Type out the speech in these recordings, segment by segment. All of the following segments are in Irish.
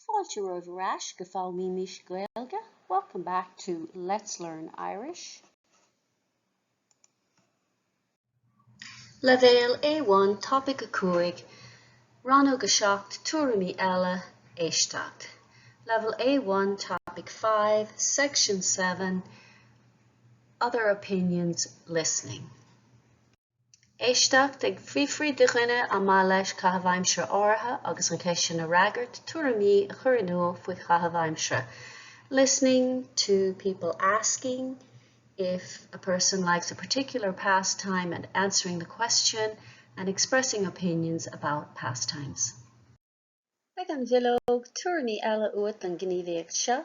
Fáilte romhaibh ar ais go Foghlaimímis Gaeilge, welcome back to Let's Learn Irish. Leibhéal A1 Topaic 5, Rannóg 7 Tuairimí Eile, Éisteacht. Level A1 Topic 5, Section 7 Other Opinions, Listening. Éisteacht, ag fiafraí de dhuine an maith leis caitheamh aimsire áirithe agus an cheist sin a fhreagairt, tuairimí a chur in iúl faoi chaitheamh aimsire. Listening to people asking if a person likes a particular pastime and answering the question and expressing opinions about pastimes. Beidh an bhileog Tuairimí Eile uait don ghníomhaíocht seo.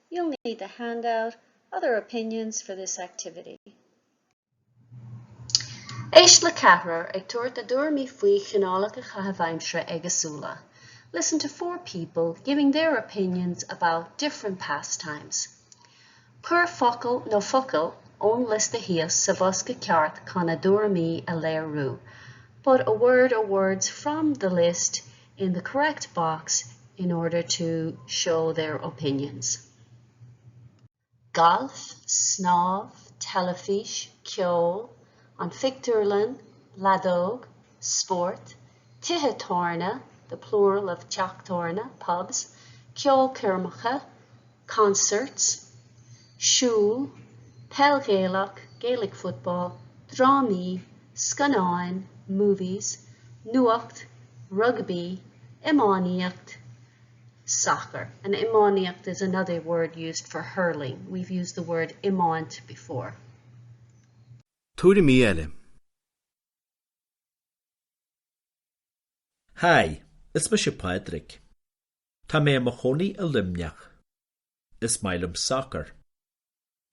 You'll need the handout Other opinions for this activity. Éist le ceathrar ag tabhairt a dtuairimí faoi chineálacha caitheamh aimsire éagsúla. Listen to four people giving their opinions about different pastimes. Cuir focal nó focail ón liosta thíos sa bhosca ceart chun a dtuairimí a léiriú. Put a word or words from the list in the correct box in order to show their opinions. Galf, snámh, teilifís, ceol, an phictiúrlann, leadóg, spórt, tithe tábhairne, the plural of teach tábhairne, pubs, ceolchoirmeacha, concerts, siúl, peil Ghaelach, Gaelic football, drámaí, scannáin, movies, nuacht, rugbaí, iománaíocht, soccer. And iománaíocht is another word used for hurling. We've used the word iomáint before. Tuairimí eile. Haigh, is mise Pádraig. Tá mé i mo chónaí i Luimneach. Is maith liom sacar.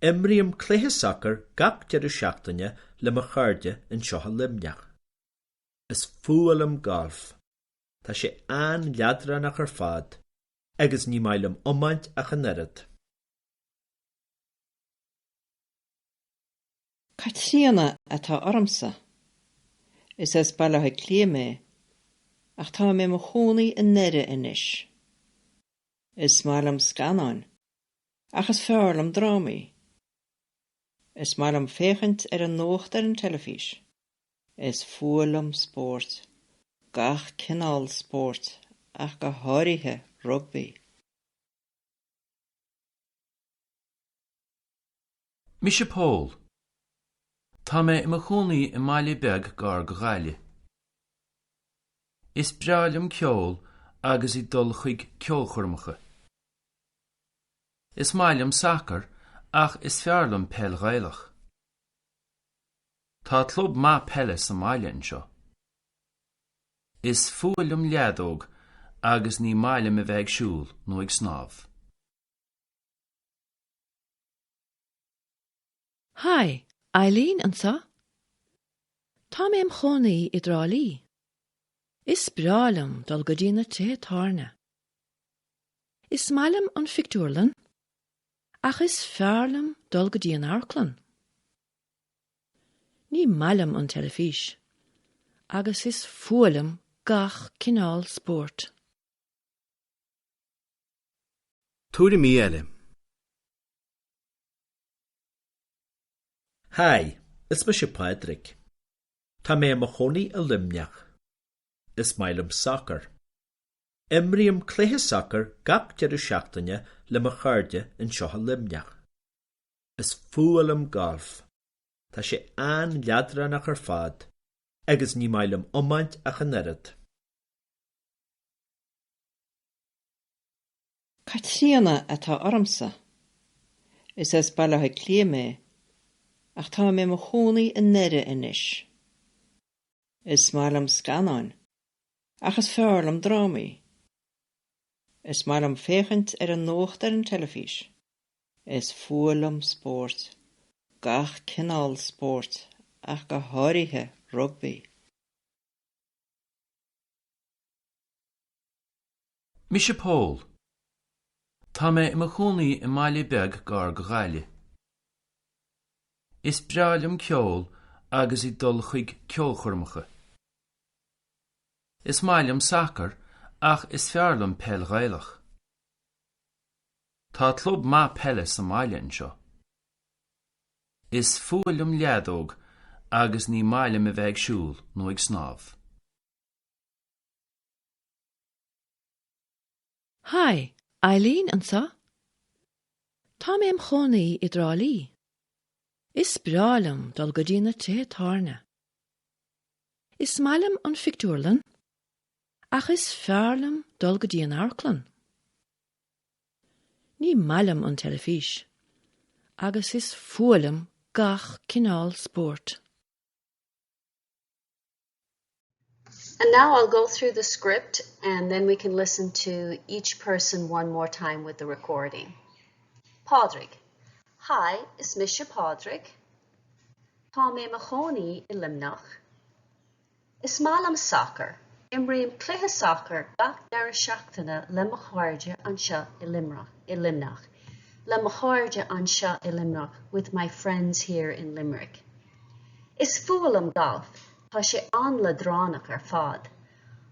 Imrím cluiche sacair gach deireadh seachtaine le mo chairde anseo i Luimneach. Is fuath liom galf. Tá sé an-leadránach ar fad agus ní maith liom iomáint ach an oiread. Caitríona atá ormsa. Is as Baile Átha Cliath mé, ach tá mé i mo chónaí i nDoire anois. Is maith liom scannáin, ach is fearr liom drámaí. Is maith liom féachaint ar an nuacht ar an teilifís. Is fuath liom spórt, gach cineál spóirt ach go háirithe rugbaí. Mise Pól. Tá mé i mo chónaí i mbaile beag gar go Gaillimh. Is breá liom ceol agus ag dul chuig ceolchoirmeacha. Is maith liom sacar ach is fearr liom peil Ghaelach. Tá club maith peile sa mbaile anseo. Is fuath liom leadóg agus ní maith liom a bheith ag siúl nó ag snámh. Hi, Eileen anseo. Tá mé im chónaí i dTrá Lí. Is breá liom dul go dtí na tithe tábhairne. Is maith liom an phictiúrlann, ach is fearr liom dul go dtí an amharclann. Ní maith liom an teilifís, agus is fuath liom gach cineál spóirt. Tuairimí eile. Haigh, is mise Pádraig. Tá mé i mo chónaí i Luimneach. Is maith liom sacar. Imrím cluiche sacair gach deireadh seachtaine le mo chairde anseo i Luimneach. Is fuath liom galf. Tá sé an-leadránach ar fad agus ní maith liom iomáint ach an oiread. Caitríona atá ormsa. Is as Baile Átha Cliath mé, ach tá mé i mo chónaí i nDoire anois. Is maith liom scannáin, ach is fearr liom drámaí. Is maith liom féachaint ar an nuacht ar an teilifís. Is fuath liom spórt, gach cineál spóirt ach go háirithe rugbaí. Mise Pól. Tá mé i mo chónaí i mbaile beag gar go Gaillimh. Is breá liom ceol agus ag dul chuig ceolchoirmeacha. Is maith liom sacar ach is fearr liom peil Ghaelach. Tá club maith peile sa mbaile anseo. Is fuath liom leadóg agus ní maith liom a bheith ag siúl nó ag snámh. Hi, Eileen anseo. Tá mé im chónaí i dTrá Lí. Is breá liom dul go dtí na tithe tábhairne. Is maith liom an phictiúrlann, ach is fearr liom dul go dtí an amharclann. Ní maith liom an teilifís, agus is fuath liom gach cineál spóirt. And now I'll go through the script and then we can listen to each person one more time with the recording. Pádraig. Hi, is mise Pádraig. Tá mé i mo chónaí i Luimneach. Is maith liom sacar. Imrím cluiche sacair gach deireadh seachtaine le mo chairde anseo i Luimneach. Le mo chairde anseo i Luimneach with my friends here in Limerick. Is fuath liom galf, tá sé an-leadránach ar fad.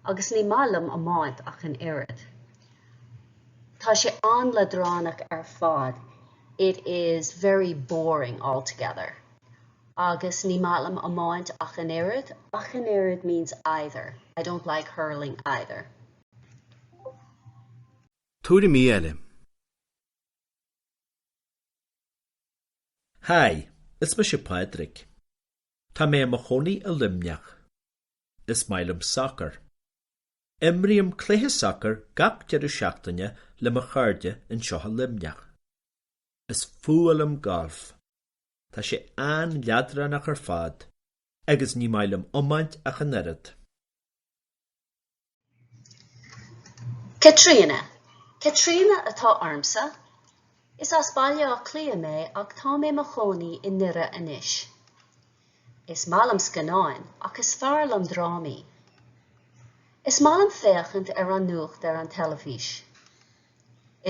Agus ní maith liom iomáint ach an oiread. Tá sé an-leadránach ar fad, it is very boring altogether. Agus ní maith liom iomáint ach an oiread, ach an oiread means either, I don't like hurling either. Tuairimí eile. Hi, is mise Pádraig. Tá mé i mo chónaí i Luimneach. Is maith liom sacar. Imrím cluiche sacair gach deireadh seachtaine le mo chairde anseo i Luimneach. Is fuath liom galf. Tá sé an-leadránach ar fad agus ní maith liom iomáint ach an oiread. Caitríona. Caitríona atá ormsa. Is as Baile Átha Cliath mé ach tá mé i mo chónaí i nDoire anois. Is maith liom scannáin ach is fearr liom drámaí. Is maith liom féachaint ar an nuacht ar an teilifís.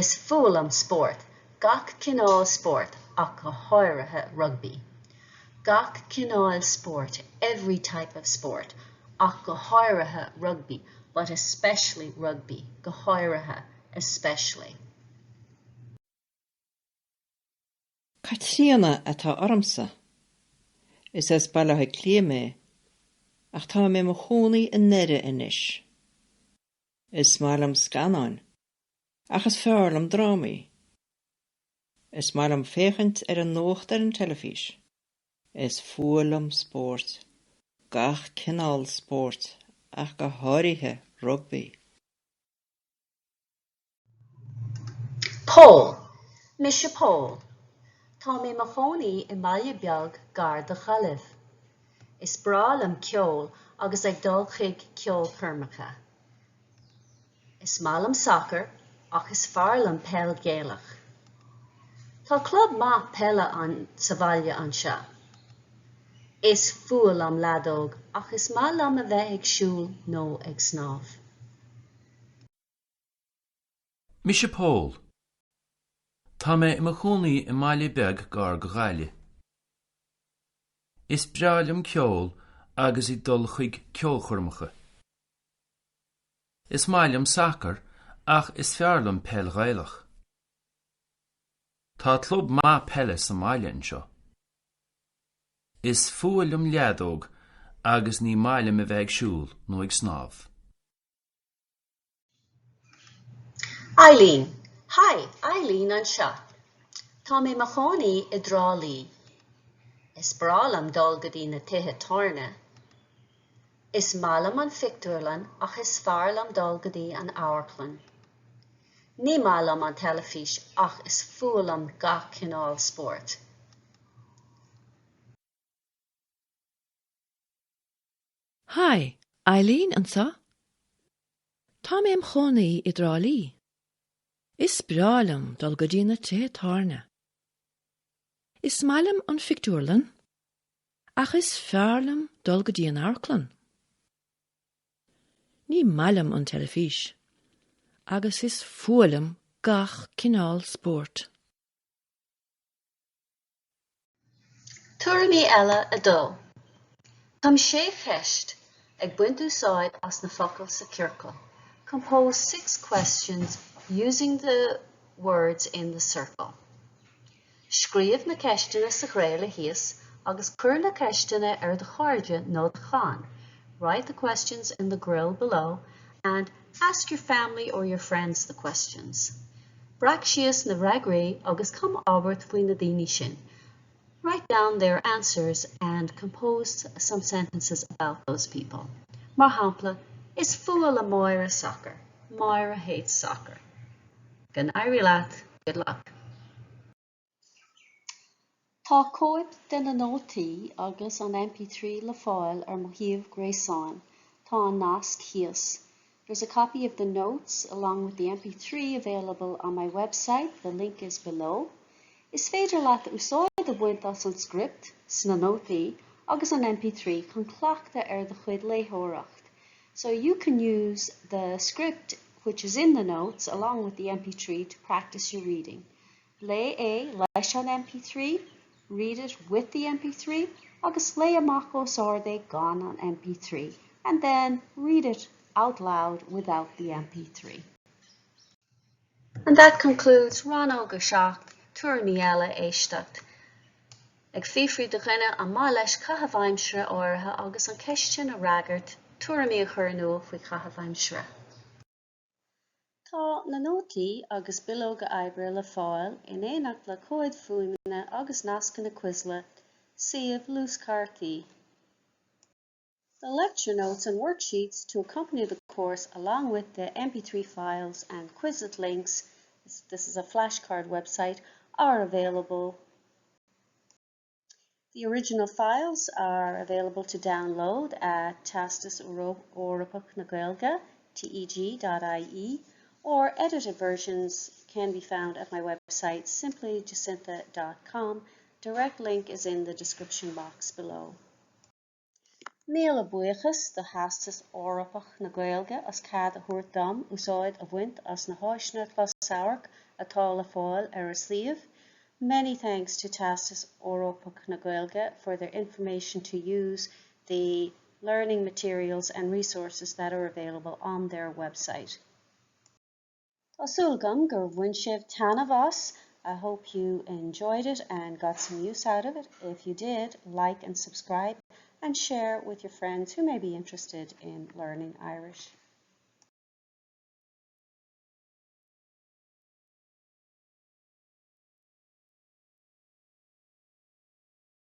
Is fuath liom spórt, gach cineál spóirt ach go háirithe rugbaí. Gach cineál spóirt, every type of sport, ach go háirithe rugbaí, but especially rugby, go háirithe, especially. Caitríona atá ormsa. Is as Baile Átha Cliath mé, ach tá mé i mo chónaí i nDoire anois. Is maith liom scannáin, ach is fearr liom drámaí. Is maith liom féachaint ar an nuacht ar an teilifís. Is fuath liom spórt, gach cineál spóirt ach go háirithe rugbaí. Pól, Mise Pól. Tá mé i mo chónaí i mbaile beag gar do Ghaillimh. Is breá liom ceol agus ag dul chuig ceolchoirmeacha. Is maith liom sacar ach is fearr liom peil Ghaelach. Tá club maith peile sa bhaile anseo. Is fuath liom leadóg ach is maith liom a bheith ag siúl nó ag snámh. Mise Pól. Tá mé i mo chónaí i mbaile beag gar go Ghaillimh. Is breá liom ceol agus ag dul chuig ceolchoirmeacha. Is maith liom sacar ach is fearr liom peil Ghaelach. Tá club maith peile sa mbaile anseo. Is fuath liom leadóg agus ní maith liom a bheith ag siúl nó ag snámh. Eileen, Hi, Eileen anseo. Tá mé i mo chónaí i dTrá Lí. Is breá liom dul go dtí na tithe tábhairne. Is maith liom an phictiúrlann ach is fearr liom dul go dtí an amharclann. Ní maith liom an teilifís ach is fuath liom gach cineál spóirt. Hi, Eileen anseo. Tá mé im chónaí i dTrá Lí. Is breá liom dul go dtí na tithe tábhairne. Is maith liom an phictiúrlann, ach is fearr liom dul go dtí an amharclann. Ní maith liom an teilifís, agus is fuath liom gach cineál spóirt. Tuairimí eile 2. Cum sé cheist, ag baint úsáid as na focail sa chiorcal. Compose 6 questions using the words in the circle. Scríobh na ceisteanna sa ghréille thíos agus cuir na ceisteanna ar do chairde nó do chlann. Write the questions in the grill below and ask your family or your friends the questions. Breac síos na freagraí agus cum abairt faoi na daoine sin. Write down their answers and compose some sentences about those people. Mar shampla, is fuath le Máire sacar. Máire hates soccer. Go n-éirí leat, good luck. Tá cóip de na nótaí agus an MP3 le fáil ar mo shuíomh gréasáin. Tá an nasc thíos. There's a copy of the notes along with the MP3 available on my website. The link is below. Is féidir leat úsáid a bhaint as an script, sna nótaí, agus an MP3 chun cleachtadh ar do chuid léitheoireacht. So you can use the script which is in the notes along with the MP3 to practice your reading. Léigh é leis an MP3, read it with the MP3, agus léigh amach os ard é gan an MP3, and then read it out loud without the MP3. And that concludes Rannóg 7 Tuairimí eile éisteacht. Ag fiafraí de dhuine an maith leis caitheamh aimsire áirithe agus an cheist sin a fhreagairt, tuairimí a chur in iúl faoi chaitheamh aimsire. Tá na nótaí agus bileoga oibre le fáil in éineacht le comhaid fuaime agus nascanna Quizlet, suíomh luaschártaí. The lecture notes and worksheets to accompany the course along with the MP3 files and Quizlet links, this is a flashcard website, are available. The original files are available to download at Teastas Eorpach na Gaeilge, teg.ie, or edited versions can be found at my website simplyjacintha.com. Direct link is in the description box below. Míle buíochas do Theastas Eorpach na Gaeilge as cead a thabhairt dom úsáid a bhaint as na háiseanna closamhairc atá le fáil ar a suíomh. Many thanks to Teastas Eorpach na Gaeilge for their information to use the learning materials and resources that are available on their website. Tá súil agam gur bhain sibh taitneamh as. I hope you enjoyed it and got some use out of it. If you did, like and subscribe and share with your friends who may be interested in learning Irish.